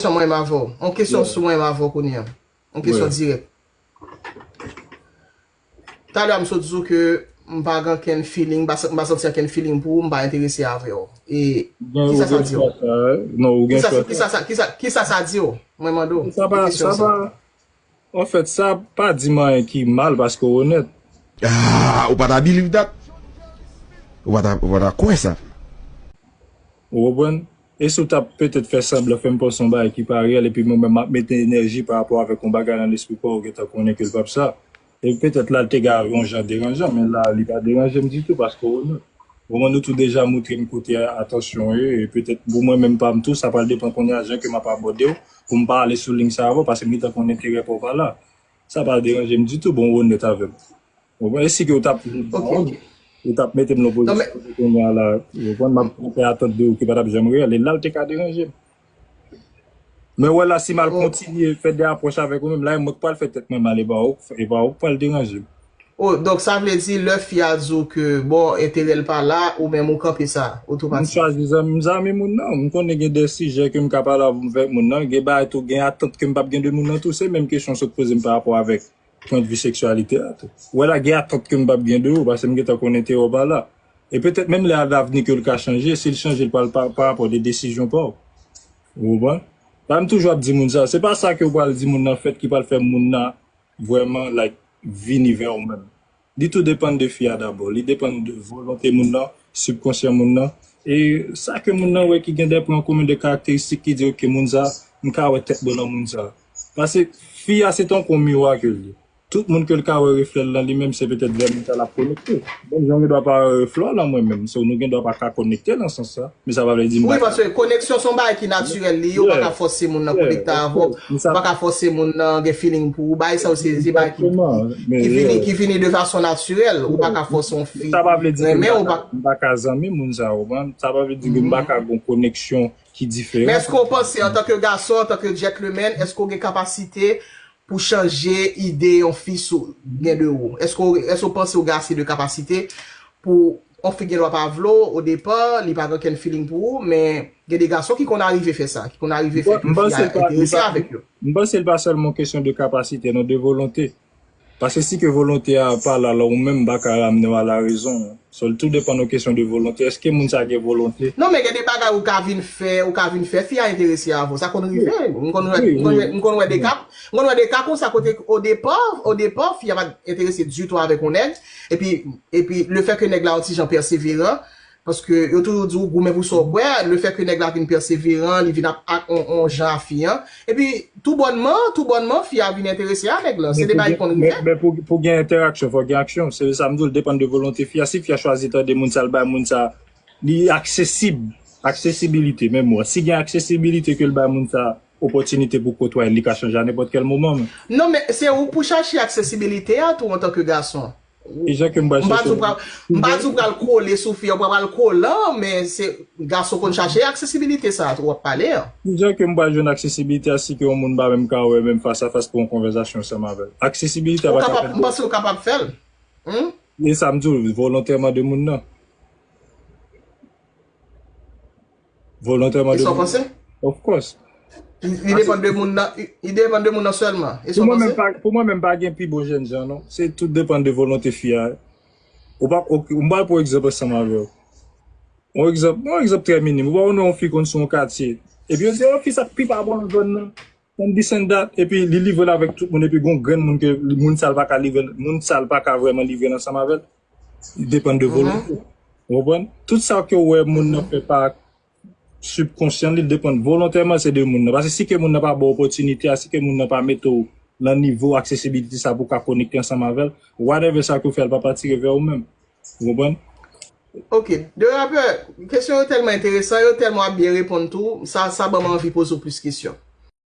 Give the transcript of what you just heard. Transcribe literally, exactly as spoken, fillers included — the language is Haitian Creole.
kesyon mwen menm avè w. Yon kesyon sou mwen menm avè w kounye a. Yon kesyon dirèk. Talè a m sot di w ke m pa gen ankenn feeling, m pa, m pa santi ankenn feeling pou ou, m pa enterese avè w. E kisa sa di w? Kisa, kisa, kisa, kisa sa di w? Mwen mande w. Sa pa, sa pa, anfèt, sa pa di m anyen ki mal paske w onèt. Ah, ou pa ta believe that? Ou pa ta, ou pa ta kwè sa? Ou konprann? E si w t ap petèt fè sanblan fè m panse yon bagay ki pa reyèl, epi mwen menm m ap mete enèji pa rapò avèk yon bagay nan lespri pa w, ou gentan konnen ke l p ap sa. E petèt la, l te ka yon jan deranjan, men la, li pa deranje m ditou, paske w onèt. Bon, mwen, nou tou deja montre m kote atansyon w ye, e petèt pou mwen menm pa m tou, sa pral depann kounye a jan ke m ap abòde w, pou m pa ale sou liy sa avè w, paske m gentan konn enterè pa w pa la. Sa pa deranje m ditou, bon, w onèt avè m. Ou konprann? E si ke w t ap, ou t ap mete m nan pozisyon kounye a la, ou konprann, m ap fè atant de ou ki pa t ap janm reyèl, e la l te ka deranje m. Men wè la, si m al kontinye fè de apwòch avèk ou menm, la, e mwen k pral fè tèt mwen mal, e pa ou, e pa ou k pral deranje m. Oh, donk sa vle di, lè fi a di w ke, bon, enterè l pa la, ou menm ou kanpe sa, otomatik. M chwazi zanmi, zanmi moun nan, m konnen gen de sijè ke m ka pale avèk moun nan, gen bagay tou, gen atant ke m p ap gen de moun nan tou, se menm kesyon w sot poze m pa rapò avèk pwen de vi seksyalite a tou. Ou wè la, gen atant ke m p ap gen de ou, paske m gentan konnen enterè w pa la. E petèt menm lè alavni ke l ka chanje, si l chanje, l pral pa, pa rapò de desizyon pa w. Ou konprann? Pa m toujou ap di moun sa, se pa sa ke w pral di moun nan fèt ki pral fè moun nan vrèman, like, vini vè w menm. Li tou depann de fi a dabò, li depann de volonte moun nan, sibkonsyan moun nan, e sa ke moun nan wè ki gen de pwen komen, de karakteristik ki di, ok, moun sa, m ka wè tèt bon nan moun sa. Paske fi a se tankou yon miwa ke l ye. Tout moun ke l ka wè reflè l lan li menm, se petèt vè moun sa l ap konekte. Menm jan w gen dwa pa wè reflè w lan mwen menm, so nou gen dwa pa ka konekte nan sans sa. Men sa pa vle di m pa ka. Wi, paske koneksyon se yon bagay ki natirèl li ye, ou pa ka fòse moun nan konekte avè w, ou pa ka fòse moun nan gen feeling pou ou, bagay sa yo se, se bagay ki, ki, ki vini, ki vini de fason natirèl, ou pa ka fòse yon fi renmen ou pa. M pa ka zanmi moun sa yo, man. Sa pa vle di ke m pa ka gen yon koneksyon ki diferan. Men èske w panse, antanke gason, antanke gentleman, èske w gen kapasite pou chanje ide yon fi sou gen de ou? Èske w, èske w panse w gen ase de kapasite pou yon fi gen dwa pa vle w o depa, li pa gen okenn feeling pou ou, men gen de gason ki konn arive fè sa, ki konn arive fè ke fi a enterese avèk yo? M panse l pa sèlman yon kesyon de kapasite, non, de volonte. Paske si ke volonte a pa la, la ou menm pa ka ramne w a la rezon. So, l tou depann yon kesyon de volonte. Èske moun sa gen volonte? Non, men gen de bagay ou ka vin fè, ou ka vin fè fi a enterese avè w. Sa konn rive. M konn wè, m konn wè, m konn wè de ka, m konn wè de ka konsa kote o depa, o depa, fi a pa t enterese ditou avèk yon nèg. Epi, epi, lefètke nèg la yon ti jan pèseveran, paske yo toujou di w goumen pou sa w kwè, lefètke nèg la vin pèseveran, li vin ap ak on, on jan a fi an. Epi, toubònman, toubònman, fi a vin enterese a nèg lan. Se de bagay ki konn rive. Men, men pou, pou gen entèraksyon, fò gen aksyon. Se sa m di w, l depann de volonte fi a. Si fi a chwazi tande moun sa, l bay moun sa, li aksesib. Aksesibilite, menm mo a. Si gen aksesibilite ke l bay moun sa, opòtinite pou kotwaye, li ka chanje a nenpòt kèl moman. Men non, men se ou pou chache aksesibilite a tou antanke gason. Ki jan ke m pral chèche? M pa di w pral kole sou fi a, w pa pral kolan, men se gason konn chache aksesibilite sa a tou w ap pale a. Ki jan ke m pral jwenn aksesibilite a si ke yon moun pa menm ka wè menm fas a fas pou yon konvèsasyon ansanm avè l? Aksesibilite a pa ka fèt. M panse w kapab fè l. E sa m di w, volontèman de moun nan. Volontèman de moun nan. E sa w panse? Of course. Li, li depann de moun nan, li, li depann de moun nan sèlman. E sa w panse? Pou mwen menm, pa, pou mwen menm, pa gen pi bon jènjan, non. Se tout depann de volonte fi a. Ou pa, ok, m pral pran egzanp ansanm avè w. Yon egzanp, yon egzanp trè minim. Ou pa konnen yon fi konn sou yon katye. Epi yo di, "Oh, fi sa pi pa bon nan zòn nan." And this and that, epi li livre l avèk tout moun, epi gon grenn moun ke li, moun sa l pa ka livre, moun sa l pa ka vrèman livre l ansanm avè l. Li depann de volonte. Ou konprann? Tout sa ke w wè moun nan fè pa sibkonsyan, li depann volontèman se de moun nan. Paske si ke moun nan pa ba w opòtinite a, si ke moun nan pa mete w nan nivo aksesibilite sa pou w ka konekte ansanm avè l, whatever sa ke w fè, l p ap atire vè ou menm. Ou konprann? Ok. De rapè, kesyon yo tèlman enteresan, yo tèlman ap byen reponn tou, sa, sa ban m anvi poze w plis kesyon.